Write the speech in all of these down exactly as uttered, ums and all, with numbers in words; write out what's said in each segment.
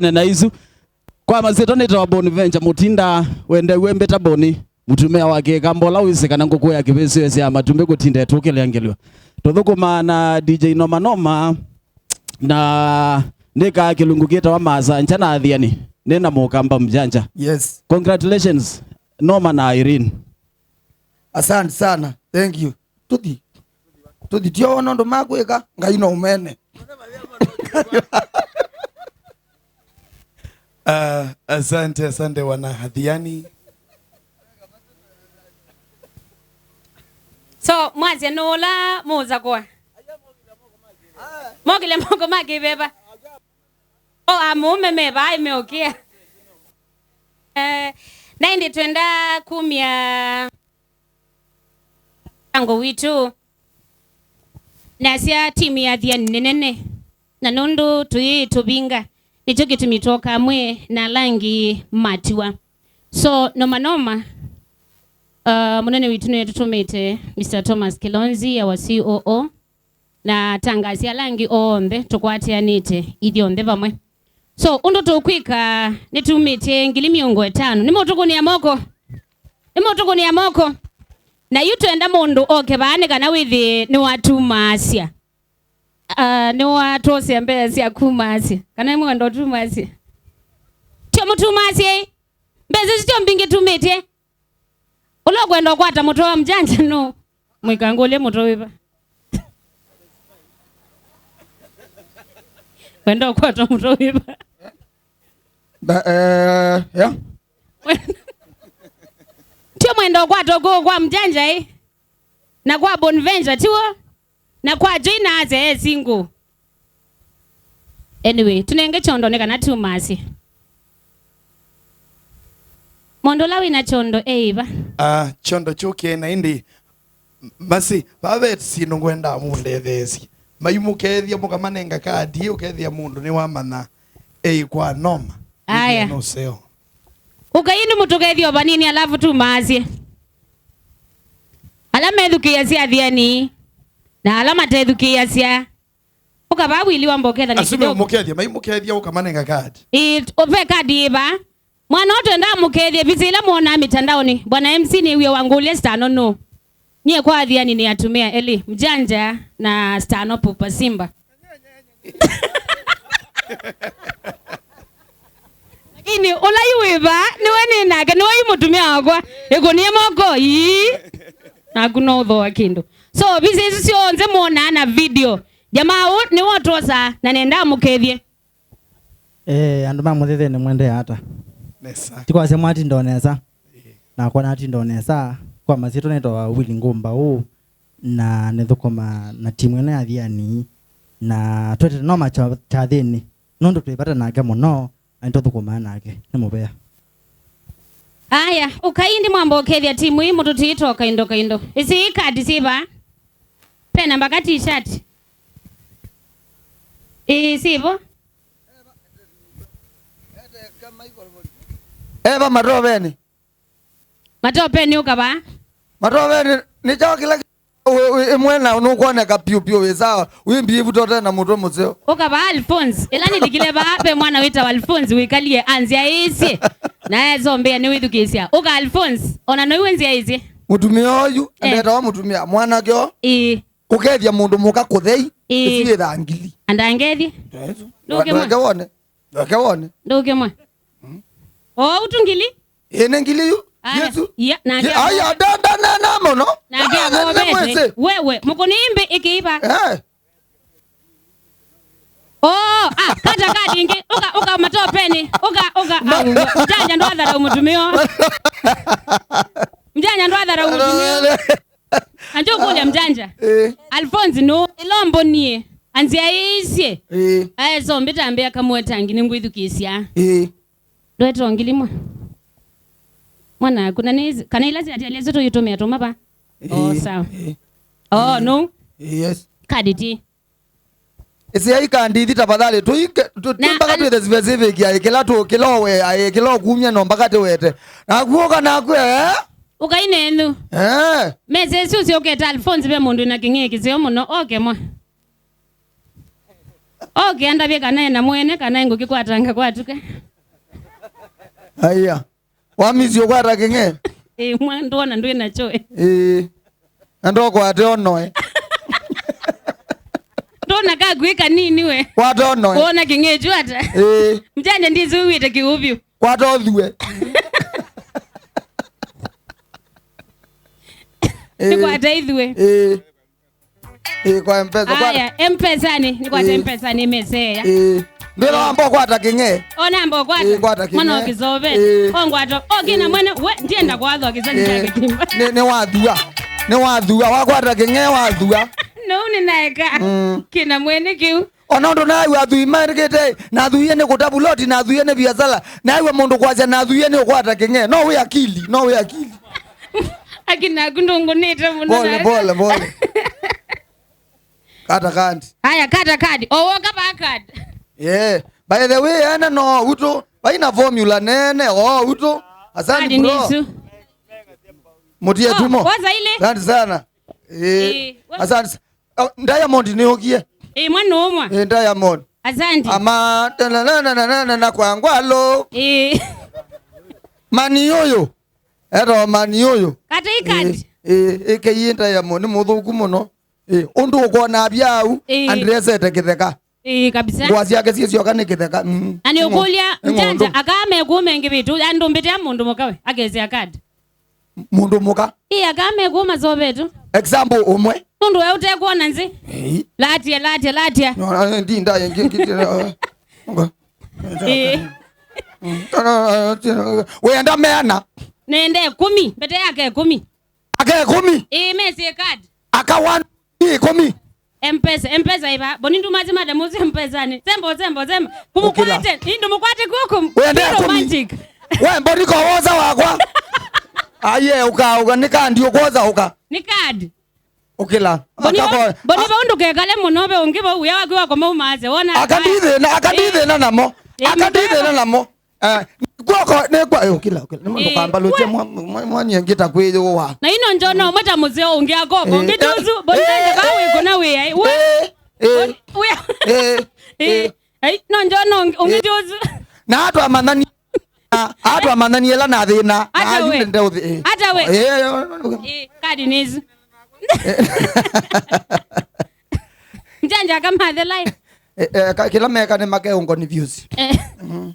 nena isu. Kwa masyĩtwa nĩtawa Boni Venture Mũtinda, wendeew'e mbĩta Boni, mũtumĩa wa Kĩkamba ũla wĩsĩ kana ngũkũ ya kĩvĩsĩ ĩsĩ ya matumbĩ kũtinda ĩtũkĩlea ngelwa. Tũthũkũmaa na D J Noma Noma, na nĩkaa kĩlungu kĩtawa Maasa Nja na Athiani, nĩ na Mũkamba Mjanja. Yes. Congratulations, Noma na Irene. Asante sana. Thank you. Tũthi. Tũthi. Tio wona ũndũ makwĩka, Ngai no ũmene. Ah, asante, asante wana Athiani. So, mwasya nũũ ũla mũũsakũa? Mokĩle moko ma kĩveva. O, a mũũme me vaa, meũkĩa. Eh, na ĩndĩ twenda kumya mpango witũ. Nasya timu ya Athiani nĩ nene, na nũndũ tũyĩtũvinga, nĩkyo kĩtumi twoka amwe na ala angĩ matiwa. So, Noma Noma, uh, mũnene witũ nĩwe tũtũmĩte, Mister Thomas Kilonzi, our C O O, na atangaasi ala angĩ onthe tũkwatĩanĩte ithyonthe vamwe. So, ũndũ tũkwĩka, nĩtumĩtye ngili mĩongo ĩtano. Nĩmũtũkũnĩa moko? Nĩmũtũkũnĩa moko? Na yu twenda mũndũ oke vaa nĩ kana wĩthĩe nĩwatumaasya. Ah, nĩwatwosea mbesa sya kumaasya. Kana nĩmwenda ũtumaasye? Tyo mũtumaasye. Mbesa isu tyo mbingĩ tumĩtye. Ũla ũkwenda ũkwata mũtwe wa Mjanja nũ? Mwĩkangũlye mũtwe wĩva? Wenda ũkwata mũtwe wĩva? Ba, eh, yeah. Tio mwenda ũkwata ũkũũ kwa Mjanja, eh? Na kwa Bonventure, tiwo? Na kwa Joy na asya e single. Anyway, tũnenge kyondo nĩ kana tumasye. Mũndũ ũla wĩna kyondo e ĩva? Ah, kyondo kyũkĩe na ĩndĩ, m-, masi, vave syĩndũ ngwendaa mũndetheesye. Maimũkethya mũkamanenga kadi, ũkethĩa mũndũ nĩwamanya e kwa Noma. Aya. Nũseo. Ũkai nĩ mũtũkethye o vanini alafu tumasye. Ala methukĩĩasya Athiani, na ala matethukĩĩasya. Ũka vaa wili wamba ũketha nĩ asu kidogo. Meũmũkethya, maimũkethya ũkamanenga kadi. Ĩĩ, ve kadi ĩva. Mwana ũtũ endaa mũkethye, visa ila mwonaa mitandaoni. Bwana M C nĩwie wangũlya Stano nũ. Nyie kwa Athiani nĩ atumĩa elĩ, Mjanja na Stano Pupa Simba. Lakini ũla yu wĩ vaa, nĩwe nĩ nake, nĩwe yu mũtumĩa wakwa. Ĩkũnie moko, ii. Naku no ũthooa kĩndũ. So, visa isu syonthe mwonaa na video. Jamaa ũũ nĩwe ũtwosaa, na nenda mũkethye. Eh, andũ ma Mũthetheni mwendee ata? Nesa. Tikwasya mwatinda o nesa. Ĩĩ. Nakwa natinda o nesa. Kwa masyĩtwa nĩtawa Willy Ngũmba ũũ, na nĩthũkũma na timu ĩno ya Athiani, na twetete Noma kya-, kyathĩnĩ, nũndũ twĩ vata nake mũno, na nĩtũthũkũmaa nake. Nĩ mũvea. Aya, ũkai ĩndĩ mwamba ũkethya timu ĩĩ mũtũtĩĩtwa o kaindo kaindo. Ĩsĩ ĩĩ kadi syĩ vaa? Pena mpaka t-shirt. Ĩĩ, syĩ vo? Eva Matoveni. Matoveni ũka vaa. Matoveni, nĩ kyaũ kĩla kĩ-, ũ-, ũ-, ĩmwe na nũkwoneka piũ piũ wĩ sawa, wĩ mbivu tote na mũtwe mũseo. Ũka vaa, Alphonse. Ĩla nĩlikile vaa, ve mwana wĩtawa Alphonse wĩkalie anzyaĩĩsye. Na ezombea nĩwĩthukĩĩsya. Ũka, Alphonse. Ona noiwe nzyaĩĩsye. Mũtumĩa ũyu, eh, ndetawa mũtumĩa, mwanake ũũ. Ĩĩ. Ũkethya mũndũ mũka kũthei, ĩĩ, ĩsu yĩthaa ngili. Andangethye. Yesu. Ndũke mwa. Ndũke wone. Ndũke wone. Ndũke mwa. Mm. O, ũtu ngili? Ĩĩ, nĩ ngili yu. Aya. Yesu. Ia, nake. Aya, dada nena mũno. Nake. Nĩ mwĩsĩ. Wewe, mũkũni imbi ĩkĩiva. Eh. Oh, ah, kata kadi ingĩ. Ũka, ũka Matoveni. Ũka, ũka. Au, Mjanja ndwatharau mũtumĩa. Mjanja ndwatharau mũtumĩa. Na njo kũlya Mjanja. Eh. Alphonse nũ, ĩla ũmbonie, anzyaĩĩsye. Eh. Aeso mbĩtambĩa kamwe tangi nĩngwĩthukĩĩsya. Eh. Ndwetwa ngili mwa. Mwana aku, na nĩ, kana ila syatialya syo tũyĩtũmĩa tũma va? Oh, eh, sawa. Eh. Oh, eh, no. Eh, yes. Kadi ti. Ĩsĩai kandithi tafadhali, tũike, tũ-, na ti mpaka twĩthe specific ya kĩla tũ-, kĩla ũwe, ya kĩla ũkumya no mpaka tĩwete. Naku ũka naku, eh? Ũkai nenyu. Eh. Mesa ĩsu ũsĩ ũketa Alphonse ve mũndũ na kĩng'ee kĩseo mũno, oke mwa. Oke andavye kana ena mwene, kana ngũkĩkwatanga kwatuka. Aya. Wamisi ũkwata kĩng'e? Ĩĩ, mwa ndwona ndwĩ nacho. Ĩĩ. Na ndokwate onoe. Ndona kakwĩ kanini we. Kwata onoe. Wona kĩng'e kyu ata? Ĩĩ. Mjanja ndizi uwite kiuvyu. Kwata ũthue. Ĩĩ. Nĩkwata ithue. Ĩĩ. Ĩĩ, kwa M-Pesa, kwa- Aya, M-Pesa-nĩ, nĩkwata Ĩĩ. M-Pesa-nĩ meseya. Ĩĩ. Ndwĩla wamba ũkwata kĩng'e. Ona amba ũkwata. Ĩĩ, kwata kĩng'e. Mwana wa kĩsove. Ĩĩ. Ongwata. Oke na Ĩĩ. Mwene, we, ndienda kwathwa kĩsani Ĩĩ. Kya kĩtimba. Nĩ, nĩ wathua. Nĩ wathua. Wakwata kĩng'e, wathua. No, nĩnaeka. Mm. Kĩna mwene kĩu. Ona ũndũ naaĩw'a athwii maĩkĩte, nathuie nĩ kũta vuloti, nathuie nĩ viasala, naaĩw'a mũndũ kwasya nathuie nĩ ũkwata kĩng'e. No wĩ akili, no wĩ akili. Akinaku ndũngũnĩte mũno. Pole, na- pole, pole. Kata kandi. Aya, kata kadi. Owoka ba kadi. Yeah. By the way, ene no utũ. Vaina formula nene, o utũ. Asante, kadi bro. Nisu. Mutie Oh, tumo. Kwanza ile. Asante sana. Eh, Eh, wa- asante sa- Oh, Diamond nĩũkie. Ĩĩ, mwana ũmwe. Eh, Diamond. Asante. Ama, tananana, na kwa ngwalo. Ĩĩ. Mani ũyũ. Etwa mani ũyũ. Kata ikadi. Eh, eh, ĩkei Diamond, nĩ mũthũku mũno. Eh, ũndũ ũkona vyau, Ĩĩ. Andresete kĩtheka. Ĩĩ, kabisa. Ngũa syake syĩ syoka nĩ kĩtheka. Mm. Na nĩ ũkũlya, Nĩ ng'o-, nĩ Njanja, ng'ondu. Aka mekuo mengi vitu, andũ mbĩte mũndũ mũkawe, akezia kadi. Mũndũ mũka. Ĩ, aka mekuo masovetũ. Example ũmwe. Nũndũ we ũtekwona nzĩ. Ĩĩ. Latia, latia, latia. No, no, ndi ndaye ngi-, ngi-, ngi-, Ĩ. Wenda meana. Nende kũmi, mbete yake kũmi. Ake kũmi. Ĩ, mesi card. Aka one, ĩ kũmi. M-Pesa, M-Pesa iva. Boni nduma zi madam uzi M-Pesa-nĩ. Zembo, zembo, zembo. Kumukwate, Ũkĩla. Indu mukwate kuku. Wende Be kũmi. Romantic. We mboni ko woza wakwa. Aye, uka, uka, nĩ kandi ũkwoza ũka. Nĩ card. Ũkĩla. Boni Akako-, ba-, boni a- ba undu kekale mũno be ungi ba uya waku wako maumaze. Wona. Akandithĩna, akandithĩna namo. Ĩ, Akandithĩna namo. Eh, kwoko, nĩ kwa, eh, ũkĩla, ũkĩla. Nĩ mũndũ Eh, kwambalũkia we- mwa-, mwa-, mwanyie ngĩta kwĩyũwa. Na ino njono mweta mũseo ũngĩ akoko, Eh, ũngĩ eh, juzu, eh, bondende eh, ba wĩ kuna wĩ ai. We, eh, eh, we, eh, eh, eh. Ai, no njono ũngĩ, ũngĩ Eh. juzu. Na atwamanani-, na atwamanani ela na thĩna, na Ata we. Ayunde ndeuthi, eh. Ata we. Eh, eh, eh, eh. Eh, kadi nizu. Njanja akamathe live. Eh, eh, ka-, kĩla meka nĩ make ũngoni views. Eh. Mm.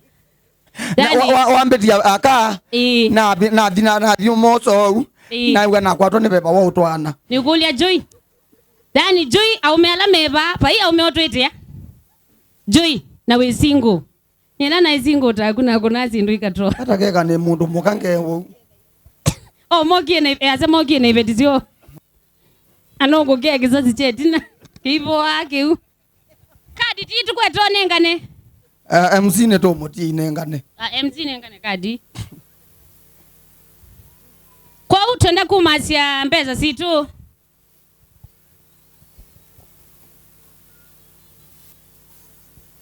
Na, yani wa, wa, wambĩtia aka, Ĩĩ. Na thi-, na thi-, na, na thiĩ ũmoso ũu, Ĩĩ. Naigua nakwatwa nĩ veva wa ũtwaana. Nĩkũlya Joy. Yani Joy, aume ala meva, vai aume otwĩtĩa. Joy, na wĩ single. Nĩna naĩ single taku na kũna syĩndũ ikatoa. Hata keka nĩ mũndũ mũka nge ũu. O mokie na, easa mokie na iveti syo. Anokũkea kĩsasi kya ĩtina. Kĩivoa kĩu. Kadi ti tũkwetwa nengane. Uh, M C nĩ tũmũtie inengane. Ah, M C nengane kadi. Kwoou twenda kumasya mbesa sitũ.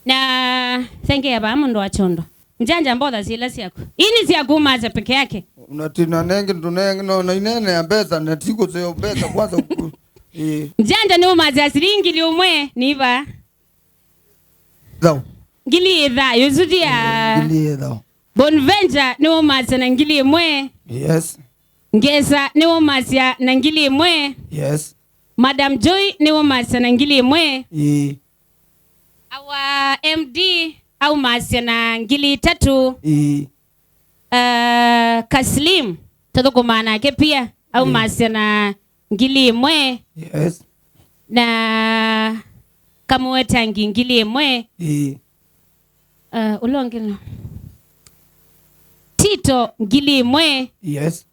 Na thengeea vaa mũndũ wa kyondo. Njanja mbotha syĩla syaku. Ii nĩ sya kumasya peke yake. Unatina nengi ndunenge no na inene ya mbesa na tikuseo mbesa kwanza ku-, eh. Njanja nĩ umasya silingi ngili ũmwe nĩ iva. Thau. Ngili itha, yusutia. Eh, ngili itha. Bonventure nĩ umasya na ngili ĩmwe. Yes. Ngesa nĩ umasya na ngili ĩmwe. Yes. Madam Joy nĩ umasya na ngili ĩmwe. Ii. Our M D aumasya na ngili itatu. Ii. Uh, Kaslim, tũthũkũmaa nake pia, aumasya na ngili ĩmwe. Yes. Na Kamũetangi ngili ĩmwe. Ii. Uh, ũla ũngĩ no. Tito ngili ĩmwe. Yes.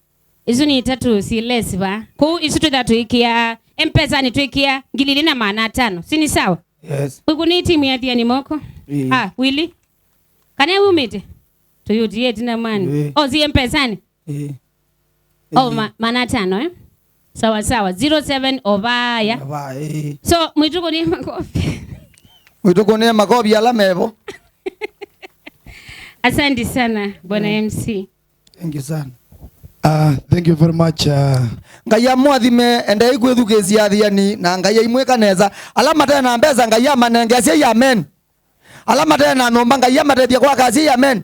Isu nĩ itatũ syĩ less va. Kũu isu twĩtha tũikĩa, M-Pesa-nĩ twĩkĩa ngili ilĩ na maana atano. Si ni sawa? Yes. Ũkũ nĩ timu ya thiani moko. Ĩĩ. Ah, Willy. Kana umĩte? Tũyũtie ĩtina mwani. Ĩĩ. Oh, si M-Pesa-nĩ? Ĩĩ. Oh, ĩĩ. Ma-, maana atano, eh? Sawa, sawa. Zero seven ovaya. Ovaya, ĩĩ. So, mwĩtũkũnĩe makofi. Mwĩtũkũnĩe makofi ala mevo. Asante sana, Bwana M C. Thank you sana. Uh, thank you very much. Uh, Ngai amũathime, endei kwĩthukĩĩsya athiani, na Ngai aimwĩka nesa. Ala mate na mbesa, Ngai amanenge, asyai amen. Ala mate na nyũmba, Ngai amatethye kwaka, asyai amen.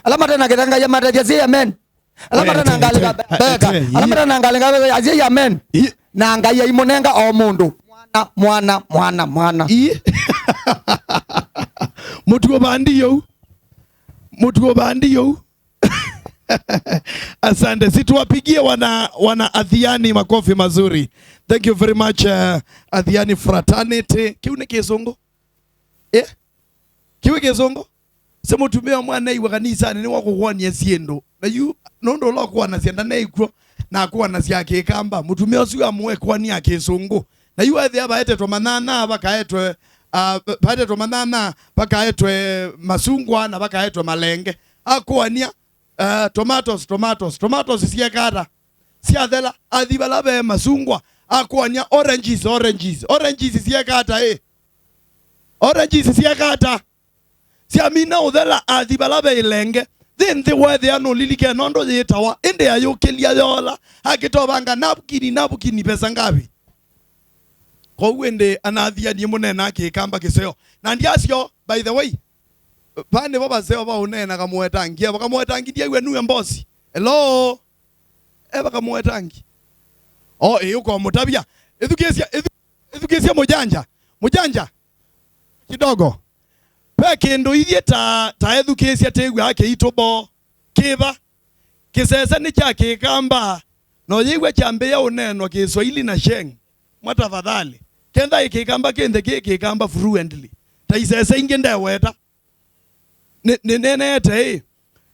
Ala mate na kĩteka, Ngai amatethye, asyai amen. Ala mate na ngalĩka mbeka, ala mate na ngalĩka mbeka, asyai amen. Na Ngai aimũnenga o mũndũ mwana, mwana, mwana, mwana. Ii. Mũtuo vandi yau. Mũtuo vandi yau. Asante. Situwapigie wana, wana Athiani makofi mazuri. Thank you very much, uh, Athiani fraternity. Kĩu nĩ Kĩsũngũ? Eh? Kĩu Kĩsũngũ? Se mũtumĩa ũmwe aneĩw'a kanisanĩ nĩ wa kũkũanĩa syĩndũ. Na yu, nũndũ ũla ũkũanasya ndaneĩkw'o, na akũanasya Kĩkamba. Mũtumĩa ũsu amũekũania Kĩsũngũ. Na yu ethĩa vaetetwe manyanya, vakaetwe, uh, vaetetwe manyanya, vakaetwe masungwa, na vakaetwe malenge. Akũania, uh, tomatoes, tomatoes, tomatoes syekaa ata? Syathela, athi vala ve masungwa, akũania oranges, oranges, oranges syekaa ata ĩ? Oranges syekaa ata? Syamina ũthela, athi vala ve ilenge. Thi nthĩ weethĩa nũlilikene ũndũ yĩtawa, ĩndĩ ayũkĩlya yoola, akĩtovanga napukini, napukini, pesa ngavi? Kwoou ĩndĩ anathianie mũneenaa Kĩkamba kĩseo. Na ndiasyo, by the way, vaa nĩvo vaseo vaũneenaga mũetangi. Eva kamũetangi ndiaiwe nue mbosi. Hello? Eva kamũetangi. O, ĩ, ũkomũtavya. Ĩthukĩĩsya, ĩthu-, ĩthukĩĩsya mũjanja. Mũjanja. Kidogo. Ve kĩndũ ithyĩ ta, ta ethukĩĩsya tĩw'aa kĩitũ bo. Kĩva? Kĩsese nĩ kya Kĩkamba, na ũyĩw'a kyambĩĩa ũneenwa Kĩswaili na Sheng. Mwa tafadhali. Kenda ĩ Kĩkamba kĩ nthĩ kĩ Kĩkamba fluently. Ta isese ingĩ ndeweta. Nĩ, nĩneenete ĩ.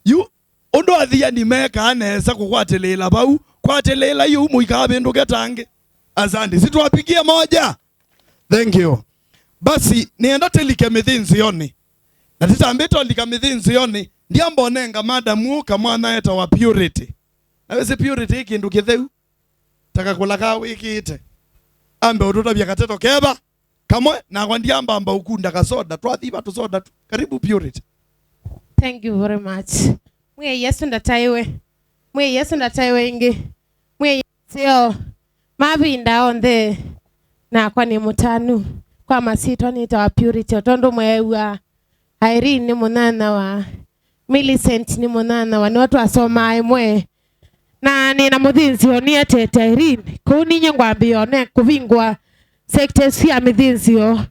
Yu, ũndũ Athiani mekaa nesa kũkwatĩlĩĩla vau, kwatĩlĩĩlai ũu mũikavĩndũke tangĩ. Asante. Situwapigie moja. Thank you. Basi, nĩenda tĩlike mĩthĩnzĩonĩ. Na tĩtambĩte ũlika mĩthĩnzĩonĩ, ndiamba ũnenga madam ũũ kamwana etawa Purity. Na wĩsĩ Purity ĩ kĩndũ kĩtheu, ta kakũla kaa wĩkĩĩte. Ambe ũtũtavya kateto keva kamwe, nakwa ndiambamba ũkunda kasoda, twathiva tũsoda tu. Karibu Purity. Thank you very much. Mwĩe Yesu ndataĩwe. Mwĩe Yesu ndataĩwe ĩngĩ. Mwĩe Yesu eo. Mavinda onthe nakwa nĩ mũtanu. Kwa masyĩtwa nĩtawa Purity, o tondũ mweew'a Irene nĩ mũnyanyawa, Millicent nĩ mũnyanyawa, nĩo twasomaa ĩmwe. Na nĩ na mũthĩnzĩo nĩetete Irene. Kũu ninyie ngwambĩĩa one kũvingũa sectors sya mĩthĩnzĩo.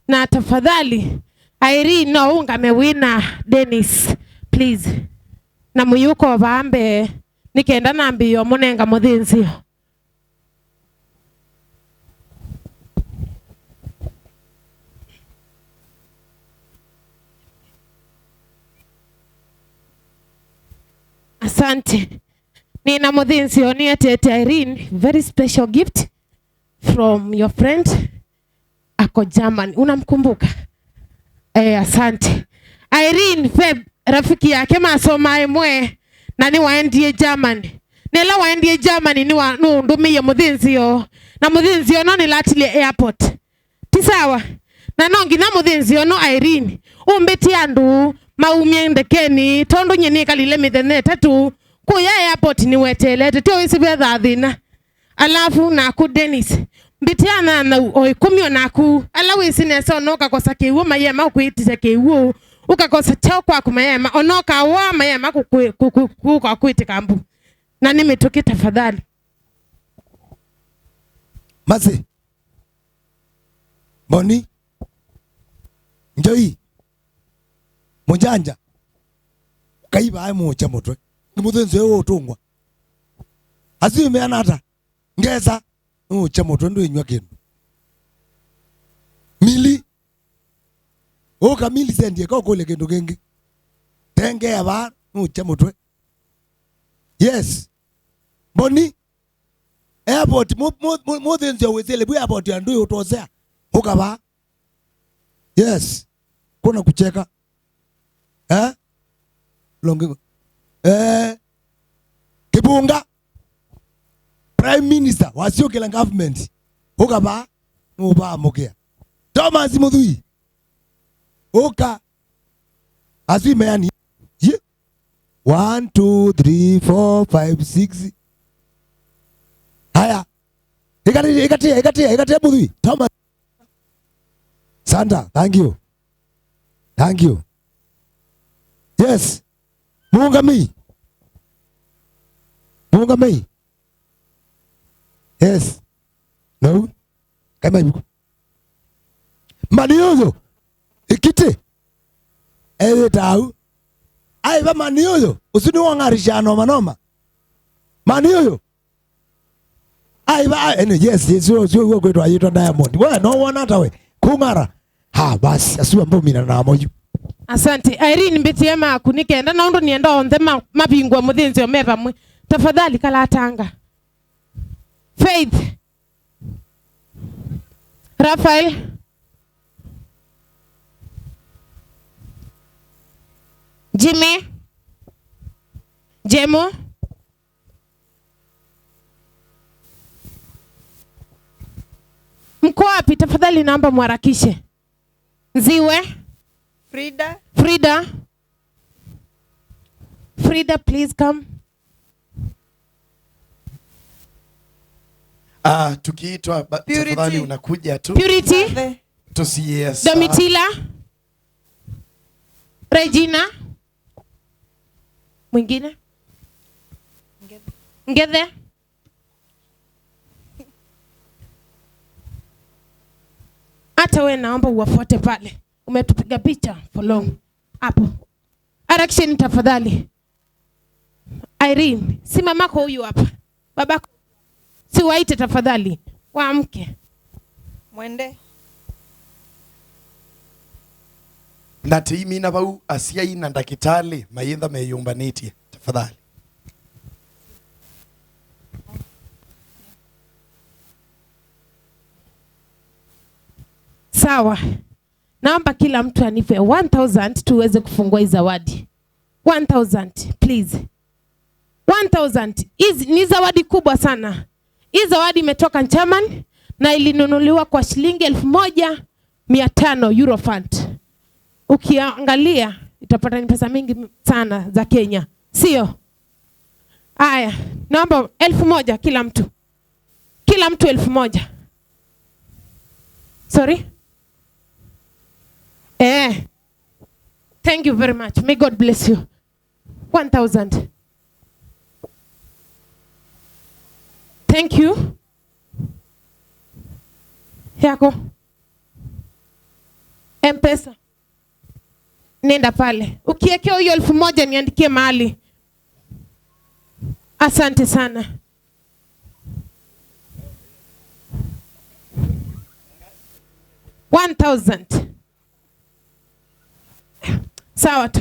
Na tafadhali, Irene, no ũũngame wĩ na Dennis, please. Na mũyũka o vaa mbee, nĩ kenda nambĩĩe ũmũnenga mũthĩnzĩo. Asante. Nĩna mũthĩnzĩo nĩetete Irene, very special gift from your friend ako Germany. Unamkumbuka? Eh, asante. Irene, ve rafiki yake masomaa ĩmwe na nĩwaendie Germany. Na ĩla waendie Germany nĩwa-, nũndũmĩie mũthĩnzĩo. Na mũthĩnzĩo no nĩlatilie airport. Ti sawa? Na no nginya mũthĩnzĩo no Irene ũmbĩtye andũ maumye ndekenĩ, tondũ nyie nĩkalile mĩthenya ĩtatũ kũya airport nĩweteelete, ti wĩsĩ vethaa thĩna. Alafu naku Dennis, mbĩtya anyanyau o ĩkũmi o naku, ala wĩsĩ nesa ona ũkakosa kĩw'ũ mayema ũkwĩtĩsya kĩw'ũ, ũkakosa kyaũ kwaku mayema, ona ũkawa mayema kũkwĩ-, kũ-, kũ-, kũ-, kũka kwĩtĩka mbu. Na nĩ mĩtũkĩ tafadhali. Masi. Mboni. Njoi. Mũjanja. Kai vae mũũkye mũtwe. Nĩ mũthĩnzĩo ũũ ũtũngwa. Asu imeana ata? Ngesa. Nũũkye mũtwe ndwĩnywa kĩndũ. Mili. Ũka Millicent eka ũkũlye kĩndũ kĩngĩ. Tengea vaa nũũkye mũtwe. Yes. Mboni. Airport, mu-, mu-, mu-, mũthĩnzĩo wĩsĩle vu airport ya ndũĩ ũtosea. Ũka vaa. Yes. Kuna kucheka. Eh? Longe. Eh. Kĩvunga. Prime Minister wa Syũkĩla government. Ũka vaa. Nũvaamũkĩa. Thomas Mũthui. Ũka. Asu imeani. Yi. One, two, three, four, five, six. Haya. Ĩkatia, ĩkatia, ĩkatia, ĩkatia mũthwi. Thomas. Santa, thank you. Thank you. Yes. Mũũngamei. Mũũngamei. Yes. No. Kaima ibuku. Mani ũyũ. Ĩkitĩ. Ethĩta au. Aiva mani ũyũ. Ũsu nĩ wang'arisha noma noma. Mani ũyũ. Aiva, ai, ene, yes, yes, sio, sio, uwe kwetu ayitwa Diamond. We, no wona ata we. Kung'ara. Ha, basi, asu ambao mina namo yu. Asante. Irene, mbitie maku nĩ kenda, na ũndũ nĩenda onthe ma-, mavingwa mũthĩnzĩo me vamwe. Tafadhali, kalatanga. Faith. Rafael. Jimmy. Jemo. Mko wapi? Tafadhali naomba mharakishe. Nziwe. Frida. Frida. Frida, please come. Ah, tukiitwa ba-, Purity. Tafadhali unakuja tu. Purity. Ave. Tusiye saa. Domitila. Regina. Mwingine? Ngethe. Hata we naomba uwafuate pale. Umetupiga picha for long. Hapo. Harakisheni tafadhali. Irene, si mamako huyu hapa? Babako? Si waite tafadhali. Waamke. Mwende. Na tĩimina vau, asyai na ndakĩtalĩ mayĩntha meyũmbanĩtye. Tafadhali. Sawa. Naomba kila mtu anipe one thousand tuweze kufungua hii zawadi. One thousand, please. One thousand. Hizi ni zawadi kubwa sana. Hii zawadi imetoka German na ilinunuliwa kwa shilingi elfu moja mia tano Eurofund. Ukiangalia, itapata ni pesa mingi sana za Kenya. Sio? Aya, naomba elfu moja kila mtu. Kila mtu elfu moja. Sorry? Eh. Thank you very much. May God bless you. One thousand. Thank you. Yako. M-Pesa. Nenda pale. Ukiwekea huyo elfu moja niandikie mahali. Asante sana. One thousand. Sawa tu.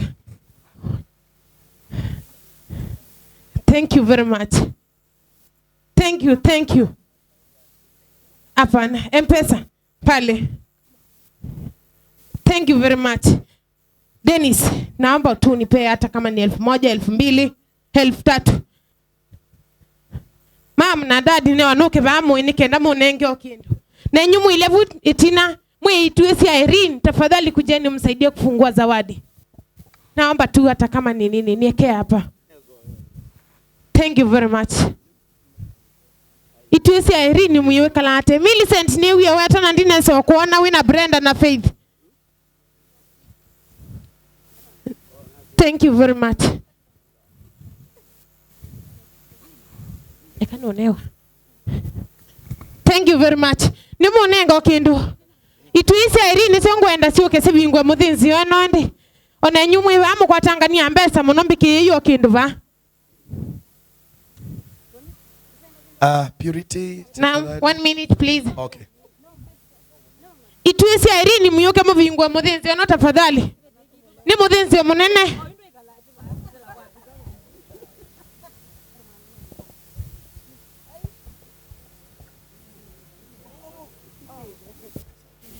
Thank you very much. Thank you, thank you. Hapana, M-Pesa pale. Thank you very much. Dennis, naomba tu nipe hata kama ni elfu moja, elfu mbili, elfu tatu. Mom na dad nĩ wanũke vaa mũĩ nĩ kenda mũnenge o kĩndũ. Na inyu mwĩle vu ĩtina, mwĩ ituĩ sya Irene, tafadhali kujeni msaidie kufungua zawadi. Naomba tu hata kama ni nini, niekee hapa. Thank you very much. Ituĩ sya Irene mwĩwĩkala ate. Millicent nĩwie weta na ndinesa kuona wĩna Brenda na Faith. Thank you very much. Eka nũnewa. Thank you very much. Nĩmũnenga o kĩndũ. Ituĩ sya Irene nĩsyo ngwenda syũke sivingwe mũthĩnzĩo ĩno ĩndĩ. O na inyu mwĩ vaa mũkwatangania mbesa mũno, mbĩkĩĩi o kĩndũ vaa. Uh, Purity, now, tafadhali. One minute, please. Okay. Ituĩ sya Irene, mũyũke mũvingũe mũthĩnzĩo ũno tafadhali. Nĩ mũthĩnzĩo mũnene.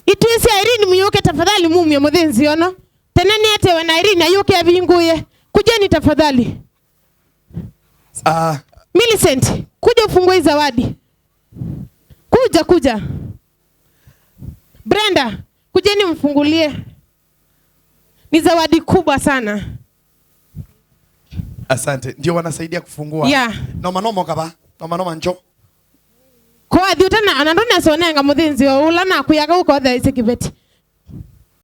Ituĩ sya Irene, mũyũke tafadhali, mumye mũthĩnzĩo ũno. Tene nĩetewe na Irene ayũke avingũe. Kujeni tafadhali. Ah. Millicent, kuja ufungue hii zawadi. Kuja, kuja. Brenda, kujeni mfungulie. Ni zawadi kubwa sana. Asante. Ndio wanasaidia kufungua. Yeah. Noma noma kava. Noma noma njo. Ko athi ũtana, ona ndũnesa ũnenga mũthĩnzĩo ũla nakwĩa kau kothe aisye kĩveti.